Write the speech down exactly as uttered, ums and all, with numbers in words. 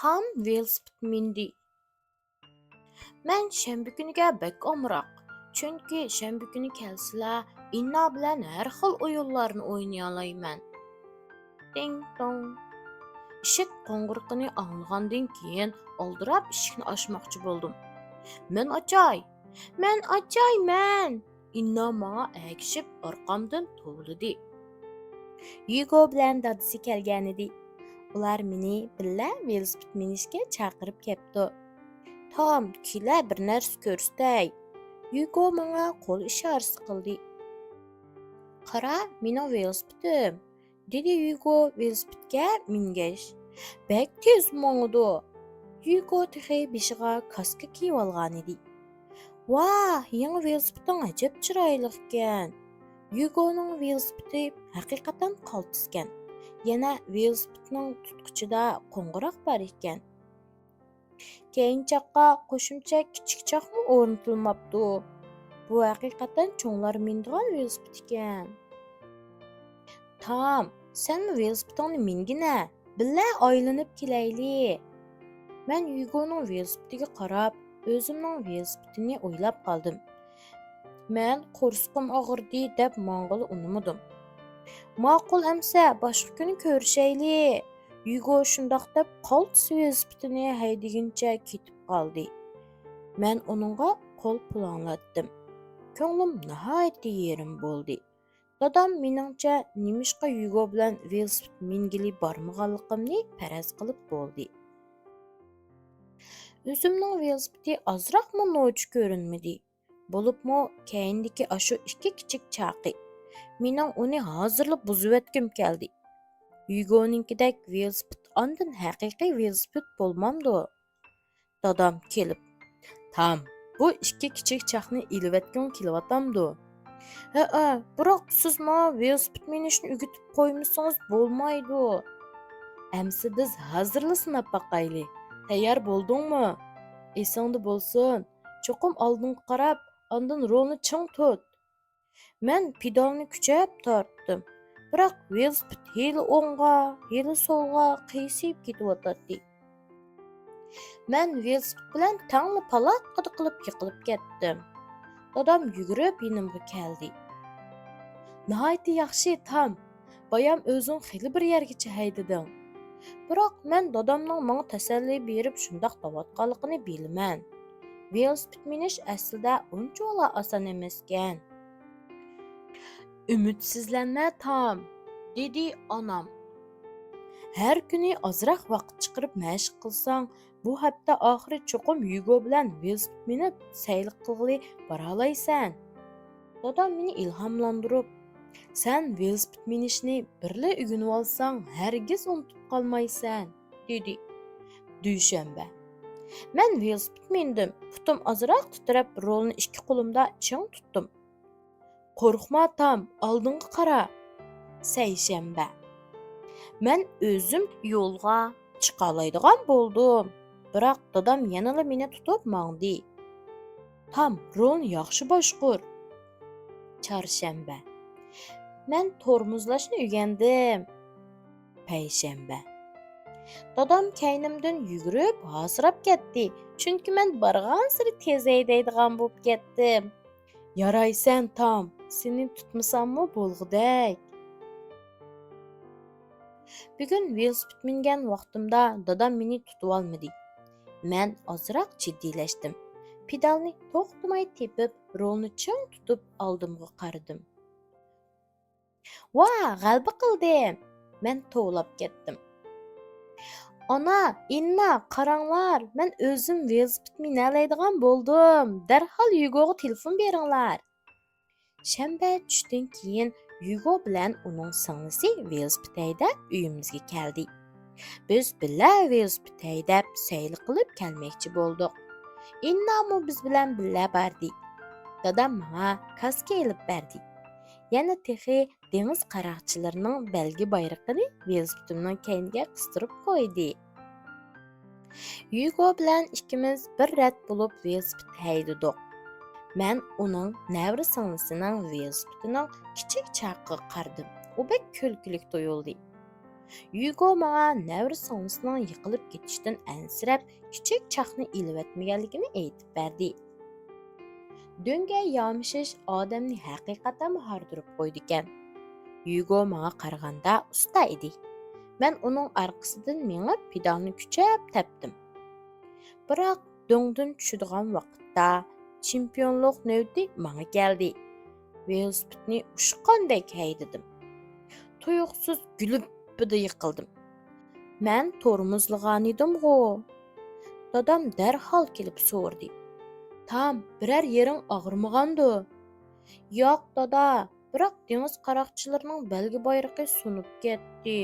ئارقام ۋېلىسىپىت مىندى. مەن شەنبە كۈنىگە بەك ئامراق، چۈنكى شەنبە كۈنى كەلسىلا، ئىننا بىلەن ھەر خىل ئويۇنلارنى ئوينىيالايمەن. تىڭ توڭ. ئىشىك قوڭغۇرىقىنى ئاڭلىغاندىن كېيىن، ئالدىراپ ئىشىكنى ئاچماقچى بولدۇم. مەن ئاچاي! مەن ئاچاي، مەن! ئىننا ماڭا ئەگىشىپ ئارقامدىن توۋلىدى. يۈگو بىلەن دادىسى كەلگەنىدى. ئۇلار مېنى بىللە ۋېلىسىپىت مىنىشكە چاقىرىپ كەپتۇ. تام، كېلە بىر نەرسە كۆرسىتەي. يۈگو ماڭا قول ئىشارىسى قىلدى. قارا، مېنىڭ ۋېلىسىپىتىم، دېدى يۈگو ۋېلىسىپىتكە مىنگەچ. بەك تېز ماڭىدۇ. يۈگو تېخى بېشىغا كاسكا كىيىۋالغانىدى. ۋاھ، يېڭى ۋېلىسىپىتىڭ ئەجەب چىرايلىقكەن. يۈگونىڭ ۋېلىسىپىتى ھەقىقەتەن قالتىسكەن. يەنە ۋېلىسىپىتنىڭ تۇتقۇچىدا قوڭغۇراق بار ئىكەن. كەينى چاققا قوشۇمچە كىچىك چاقمۇ ئورنىتىلماپتۇ. بۇ ھەقىقەتەن چوڭلار مىنىدىغان ۋېلىسىپىت ئىكەن. تام، سەنمۇ ۋېلىسىپىتىڭنى مىنگىنە، بىللە ئايلىنىپ كېلەيلى. مەن يۈگونىڭ ۋېلىسىپىتىگە قاراپ، ئۆزۈمنىڭ ۋېلىسىپىتىنى ئويلاپ قالدىم. مەن قورسىقىم ئاغرىدى دەپ ماڭغىلى ئۇنىمىدىم. ماقۇل ئەمسە، باشقا كۈنى كۆرۈشەيلى. يۈگو شۇنداق دەپ قالتىس ۋېلىسىپىتىنى ھەيدىگىنىچە كېتىپ قالدى. مەن ئۇنىڭغا قول پۇلاڭلاتتىم. كۆڭلۈم ناھايىتى يېرىم بولدى. دادام مېنىڭچە نېمىشقا يۈگو بىلەن ۋېلىسىپىت مىنگىلى بارمىغانلىقىمنى پەرەز قىلىپ بولدى. ئۆزۈمنىڭ ۋېلىسىپىتى ئازراقمۇ نوچى كۆرۈنمىدى. بولۇپمۇ كەينىدىكى ئاشۇ ئىككى كىچىك چاقى. مېنىڭ ئۇنى ھازىرلا بۇزۇۋەتكۈم كەلدى. يۈگونىڭكىدەك ۋېلىسىپىت ئاندىن ھەقىقىي ۋېلىسىپىت بولمامدۇ؟ دادام كېلىپ، تام، بۇ ئىككى كىچىك چاقنى ئېلىۋەتكۈڭ كېلىۋاتامدۇ؟ ھەئە، بىراق سىز ماڭا ۋېلىسىپىت مىنىشنى ئۆگىتىپ قويمىسىڭىز بولمايدۇ. ئەمسە بىز ھازىرلا سىناپ باقايلى. تەييار بولدۇڭمۇ؟ ئېسىڭدە بولسۇن، چوقۇم ئالدىڭغا قاراپ، ئاندىن رولنى چىڭ تۇت. مەن پېدالنى كۈچەپ تارتتىم. بىراق ۋېلىسىپىت ھېلى ئوڭغا، ھېلى سولغا قىيسىيىپ كېتىۋاتاتتى. مەن ۋېلىسىپىت بىلەن تەڭلا پالاققىدە قىلىپ يىقىلىپ كەتتىم. دادام يۈگۈرۈپ يېنىمغا كەلدى. ناھايىتى ياخشى، تام. بايام ئۆزۈڭ خېلى بىر يەرگىچە ھەيدىدىڭ. بىراق مەن دادامنىڭ ماڭا تەسەللى بېرىپ شۇنداق دەۋاتقانلىقىنى بىلىمەن. ۋېلىسىپىت مىنىش ئەسلىدە ئۇنچىۋالا ئاسان ئەمەسكەن. ئۈمىدسىزلەنمە، تام، دېدى ئانام. ھەر كۈنى ئازراق ۋاقىت چىقىرىپ مەشىق قىلساڭ، بۇ ھەپتە ئاخىرى چوقۇم يۈگو بىلەن ۋېلىسىپىت مىنىپ سەيلە قىلغىلى بارالايسەن. دادام مېنى ئىلھاملاندۇرۇپ، سەن ۋېلىسىپىت مىنىشنى بىرلا ئۆگىنىۋالساڭ، ھەرگىز ئۇنتۇپ قالمايسەن، دېدى. دۈشەنبە. مەن ۋېلىسىپىت مىندىم. پۇتۇم ئازراق تىترەپ، رولنى ئىككى قولۇمدا چىڭ تۇتتۇم. قورقما، تام، ئالدىڭغا قارا. سەيشەنبە. مەن ئۆزۈم يولغا چىقالايدىغان بولدۇم. بىراق دادام يەنىلا مېنى تۇتۇپ ماڭدى. تام، رولنى ياخشى باشقۇر. چارشەنبە. مەن تورمۇزلاشنى ئۆگەندىم. پەيشەنبە. دادام كەينىمدىن يۈگۈرۈپ ھاسىراپ كەتتى، چۈنكى مەن بارغانسېرى تېز ھەيدەيدىغان بولۇپ كەتتىم. يارايسەن، تام، سېنى تۇتمىساممۇ بولغۇدەك. بۈگۈن ۋېلىسىپىت مىنگەن ۋاقتىمدا دادام مېنى تۇتۇۋالمىدى. مەن ئازراق جىددىيلەشتىم. پېدالنى توختىماي تېپىپ، رولنى چىڭ تۇتۇپ ئالدىمغا قارىدىم. ۋا، غەلىبە قىلدىم! مەن توۋلاپ كەتتىم. ئانا، ئىننا، قاراڭلار، مەن ئۆزۈم ۋېلىسىپىت مىنەلەيدىغان بولدۇم. دەرھال يۈگوغا تېلېفون بېرىڭلار. شەنبە چۈشتىن كېيىن يۈگو بىلەن ئۇنىڭ سىڭلىسى ۋېلىسىپىت ھەيدەپ ئۆيىمىزگە كەلدى. بىز بىللە ۋېلىسىپىت ھەيدەپ سەيلە قىلىپ كەلمەكچى بولدۇق. ئىننامۇ بىز بىلەن بىللە باردى. دادام ماڭا كاسكا ئېلىپ بەردى. يەنە تېخى دېڭىز قاراقچىلىرىنىڭ بەلگە بايرىقىنى ۋېلىسىپىتىمنىڭ كەينىگە قىستۇرۇپ قويدى. يۈگو بىلەن ئىككىمىز بىر رەت بولۇپ ۋېلىسىپىت ھەيدىدۇق. مەن ئۇنىڭ نەۋرە سىڭلىسىنىڭ ۋېلىسىپىتىنىڭ كىچىك چاقىغا قارىدىم. ئۇ بەك كۈلكىلىك تۇيۇلدى. يۈگو ماڭا نەۋرە سىڭلىسىنىڭ يىقىلىپ كېتىشىدىن ئەنسىرەپ، كىچىك چاقنى ئېلىۋەتمىگەنلىكىنى ئېيتىپ بەردى. دۆڭگە يامىشىش ئادەمنى ھەقىقەتەنمۇ ھاردۇرۇپ قويىدىكەن. يۈگو ماڭا قارىغاندا ئۇستا ئىدى. مەن ئۇنىڭ ئارقىسىدىن مېڭىپ، پېدالنى كۈچەپ تەپتىم. بىراق دۆڭدىن چۈشىدىغان ۋاقىتتا چېمپىيونلۇق نۆۋىتى ماڭا كەلدى. ۋېلىسىپىتنى ئۇچقاندەك ھەيدىدىم. تۇيۇقسىز گۈلۈپپىدە يىقىلدىم. مەن تورمۇزلىغانىدىمغۇ؟ دادام دەرھال كېلىپ سورىدى. تام، بىرەر يېرىڭ ئاغرىمىغاندۇ؟ ياق، دادا، بىراق دېڭىز قاراقچىلىرىنىڭ بەلگە بايرىقى سۇنۇپ كەتتى.